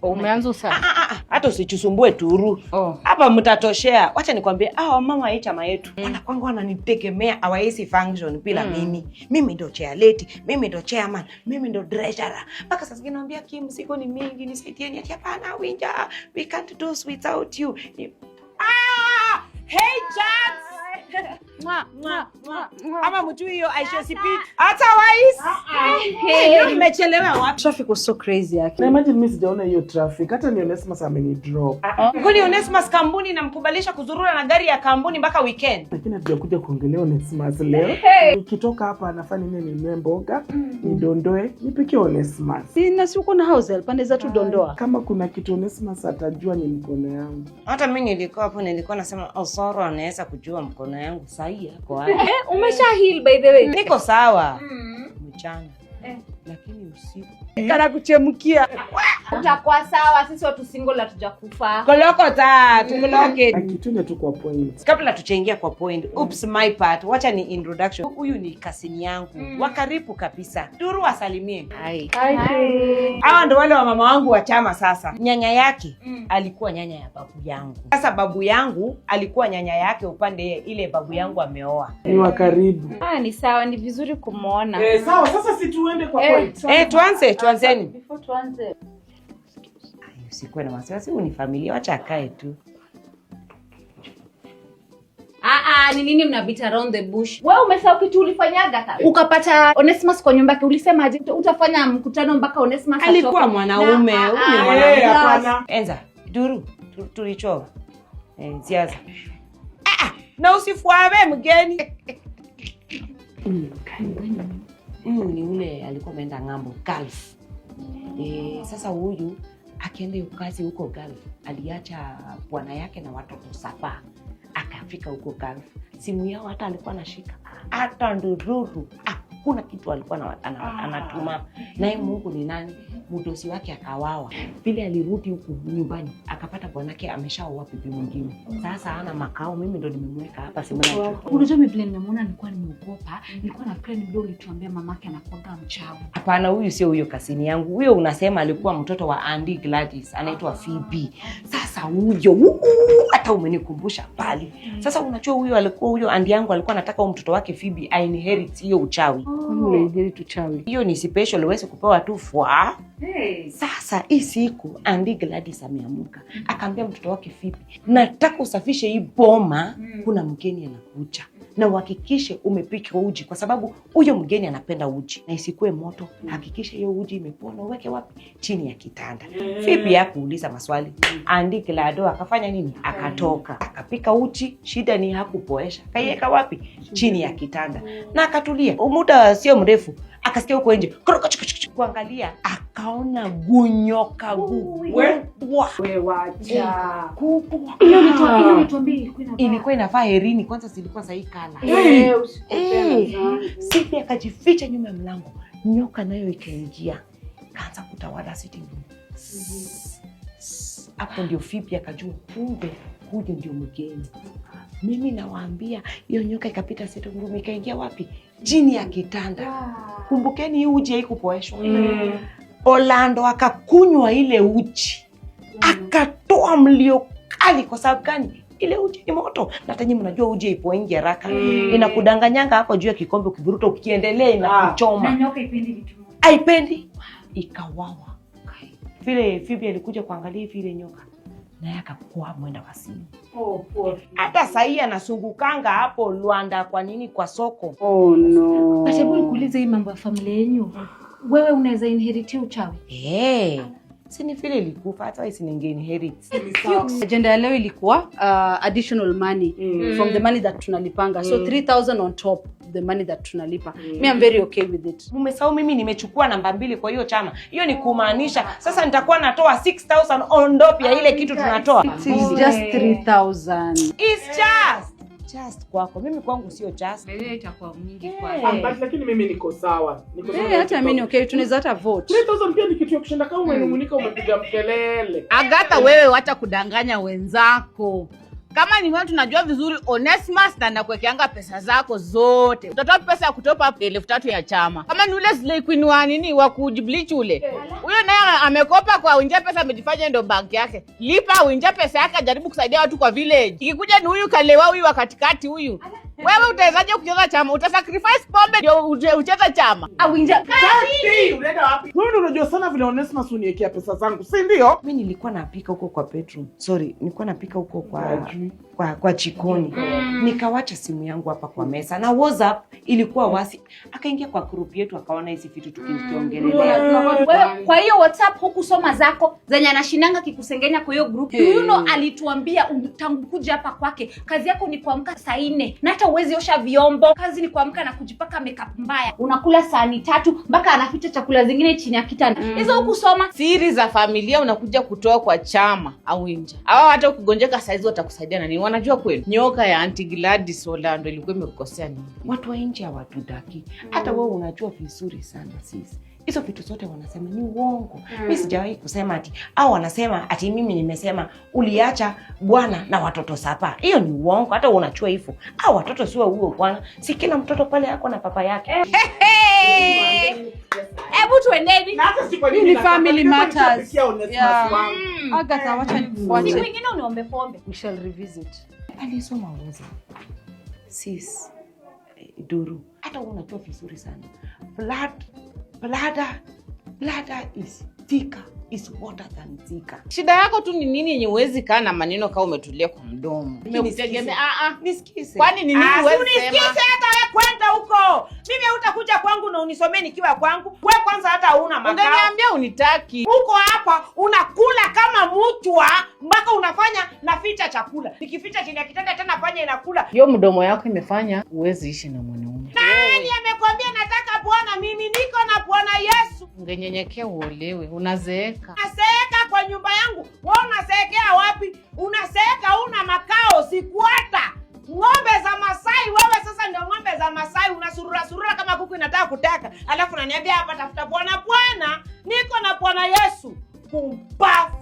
Umeanza usafi. Ah, ah, hata usichusumbue turu. Oh. Hapa mtatoshea. Wacha nikwambie, hawa mama hii chama yetu wanakwanga wananitegemea, hawawezi function bila mimi. Mimi ndo chairlady, mimi ndo chairman, mimi ndo treasurer. Mpaka sasa zingine naambia Kim, mzigo ni mingi, nisaidieni. Ati hapana, Winja, we can't do this without you. Ah! Hey Jax! Mwa, mwa, mwa. Ama mjui hiyo Aisha Speed. Hata wise. Hey, mmechelewa wapi? Traffic was so crazy yake. Na imagine mimi sijaona hiyo traffic. Hata ni Onesmus ameni drop. Kwani Onesmus kampuni namkubalisha kuzurura na gari ya kampuni mpaka weekend? Lakini hatujakuja kuongelea Onesmus leo. Nikitoka hapa nafaa nini ninunue mboga, nidondoe, nipikie Onesmus. Si na si uko na house help, anaweza tu dondoa. Kama kuna kitu Onesmus atajua ni mkono yangu. Hata mi nilikuwa hapo, nilikuwa nasema Osoro anaweza kujua mkono yangu sahi yako wapi. Eh, umesha heal by the way. Niko sawa mchana lakini usiku Kana kuchemkia. Utakuwa sawa, sisi watu single hatujakufa. Kolokota tukoloke. Akitune tu kwa point. Kabla tuchaingia kwa point, oops, my part, wacha ni introduction. Huyu ni cousin yangu wa karibu kabisa. Duru asalimie. Hi. Hawa ndo wale wa mama wangu wa chama. Sasa nyanya yake alikuwa nyanya ya babu yangu. Sasa babu yangu alikuwa nyanya yake upande ile babu yangu ameoa. Ni wa karibu. Ah, ni sawa, ni vizuri kumwona. Eh, sawa, sasa si tuende kwa point. Eh, tuanze, tuanzeni. Before tuanze. Ay, usikuwe na wasiwasi, huu ni familia, wacha akae tu. Ah, ah, ni nini mna beat around the bush? Wewe umesahau kitu ulifanyaga ta? Ukapata Onesmus kwa nyumba yake, ulisemaje? Utafanya mkutano mpaka Onesmus Alikuwa atoke. mwanaume, Na- huyu ni ah, mwanaume. Eh, hapana. Enza, duru, tulichova. Eh, siasa. Ah, ah, na usifuame mgeni. Huyu ni ule alikuwa ameenda ng'ambo Gulf. Eh, sasa huyu akienda hiyo kazi huko Gulf, aliacha bwana yake na watoto 7, akafika huko Gulf. Simu yao hata alikuwa anashika, hata ndururu hakuna kitu alikuwa anatuma. Naye Mungu ni nani? Mdosi wake akawawa. Vile alirudi huku nyumbani akapata bwanake ameshaoa bibi mwingine. Sasa hana makao, mimi ndo nimemweka hapa, si mnajua. Unajua mimi vile nimemwona nilikuwa nimeogopa. Nilikuwa nafikiri ni vile ulituambia mamake anakuwaga mchawi. Hapana, huyu sio huyo cousin yangu. Huyo unasema alikuwa mtoto wa Andy Gladys, anaitwa Phoebe. Sasa huyo hata umenikumbusha mbali. Sasa unajua huyo alikuwa huyo auntie yangu alikuwa anataka huyo mtoto wake Phoebe ainherit hiyo uchawi. Kwani unainherit uchawi? Hiyo ni special, uweze kupewa tu fwa. Sasa hii siku Auntie Gladys ameamuka akaambia mtoto wake Phoebe, nataka usafishe hii boma, kuna mgeni anakuja na uhakikishe umepika uji, kwa sababu huyo mgeni anapenda uji na isikue moto. Hakikisha hiyo uji imepoa na uweke wapi? Chini ya kitanda. Phoebe hakuuliza maswali. Auntie Glado akafanya nini? Akatoka akapika uji. Shida ni hakupoesha, kaiweka wapi? Chini ya kitanda, na akatulia. Muda sio mrefu akasikia huko nje kroko, chuk, chuk, chuk. Kuangalia akaona gunyoka gubwa We wacha. kubwa, Hiyo nituambie ilikuwa inavaa. Ilikuwa inavaa herini kwanza, zilikuwa za hii color. Eh, usikupenda Eh. zangu. Sipi akajificha nyuma ya mlango, nyoka nayo ikaingia, kaanza kutawala sitting room. Sss, sss. Hapo ndio Phoebe akajua kumbe huyu ndio mgeni. Mimi nawaambia hiyo nyoka ikapita sitting room ikaingia wapi? Chini ya kitanda. Kumbukeni hii uji haikupoeshwa. Orlando akakunywa ile uji akatoa mlio kali. Kwa sababu gani? Ile uji ni moto, na hata nyinyi mnajua uji haipoingi haraka, inakudanganyanga hapo juu ya kikombe, ukivuruta ukiendelea inakuchoma. Na nyoka ipendi vitu moto. Aipendi, ikawawa. Vile Phoebe alikuja kuangalia hivi ile nyoka, naye akakuwa mwenda wasimu. Oh, poor. Hata sahii anasungukanga hapo Luanda. Kwa nini? Kwa soko. Oh no. But hebu nikuulize hii mambo ya familia yenyu. Wewe unaweza inherit uchawi? Hey, si ni vile ilikufa, hata si ninge inherit. Agenda ya leo ilikuwa additional money from the money that tunalipanga. So 3000 on top the money that tunalipa. Me, I'm very okay with it. Mmesahau mimi nimechukua namba 2 kwa hiyo chama. Hiyo ni kumaanisha sasa nitakuwa natoa 6000 on top ya ile kitu tunatoa. It's just 3000. It's just kwako. Mimi kwangu sio just. Mbele itakuwa mingi kwa Ah, but lakini mimi niko sawa. Niko sawa. Eh, hata mimi ni okay, tunaweza hata vote. 3000 pia ni kitu ya kushinda kama umenung'unika umepiga mkelele. Agatha, wewe wacha kudanganya wenzako. Kama ni wewe, tunajua vizuri Onesmus na nakuwekeanga pesa zako zote. Utatoa pesa ya kutopa 3,000 ya chama. Kama ni ule Slay Queen wa nini wa kujibleach ule. Huyo naye amekopa kwa Winja pesa, amejifanya ndo banki yake. Lipa Winja pesa yake, ajaribu kusaidia watu kwa village. Ikikuja ni huyu kalewa huyu wa katikati huyu. Wewe utawezaje kucheza chama? Utasacrifice pombe ndio ucheze chama? Awinja. Wewe ndio unajua sana vile Onesmus uniwekea pesa zangu, si ndio? Mi nilikuwa napika huko kwa bedroom. Sorry, nilikuwa napika huko kwa jikoni. Nikawacha simu yangu hapa kwa meza na WhatsApp ilikuwa wasi. Akaingia kwa group yetu akaona hizi vitu tukiongelelea. Wewe kwa hiyo WhatsApp hukusoma zako zenye anashinanga kikusengenya kwa hiyo group. You know alituambia tangu kuja hapa kwake kazi yako ni kuamka saa 4 na hata uwezi osha vyombo. Kazi ni kuamka na kujipaka makeup mbaya. Unakula sahani tatu mpaka anaficha chakula zingine chini ya kitanda. Hizo hukusoma. Siri za familia unakuja kutoa kwa chama au nje. Hawa hata ukigonjeka saizi watakusaidia na nini? Wanajua kweli. Nyoka ya Auntie Gladys Orlando ilikuwa imekukosea nini? Watu wa nje hawatutaki. Hata wewe unajua vizuri sana sisi. Hizo vitu zote wanasema ni uongo. Mimi sijawahi kusema ati au wanasema ati mimi nimesema uliacha bwana na watoto 7. Hiyo ni uongo, hata wewe unajua hivyo. Au watoto sio huo bwana. Si kila mtoto pale ako na papa yake. Hebu tuendeni. Na hata si kwa Hii nini ni nataka, family nilikuwa matters. nishapikia Onesmus Yeah. wangu. Agatha, wacha nikufuate. Siku ingine uniombe pombe. We shall revisit. Alisoma WhatsApp. Sis, Duru. Hata wewe unajua vizuri sana. Bladder is thicker, is water than thicker. Shida yako tu ni nini yenye huwezi kaa na maneno kama umetulia kwa mdomo? Nimekutegemea. Ah ah. Nisikize. Kwani ni nini Ah, si huwezi unisikize sema? hata wewe kwenda huko. Mimi hutakuja kwangu na unisomee nikiwa kwangu. Wewe kwanza hata huna makao. Ungeniambia unitaki. Uko hapa unakula kama mchwa mpaka unafanya naficha chakula. Nikificha chini ya kitanda tena panya inakula. Hiyo mdomo yako imefanya huwezi ishi na mwanaume. Nani amekwambia nataka bwana? Mimi niko na Bwana Yesu. Ungenyenyekea uolewe, unazeeka. Naseeka kwa nyumba yangu. Wewe unaseekea wapi? Unaseeka una makao sikuata. Ng'ombe za Masai wewe sasa ndio ng'ombe za Masai unasurura surura kama kuku inataka kutaka. Alafu unaniambia hapa tafuta bwana bwana. Niko na Bwana Yesu. Pumbavu.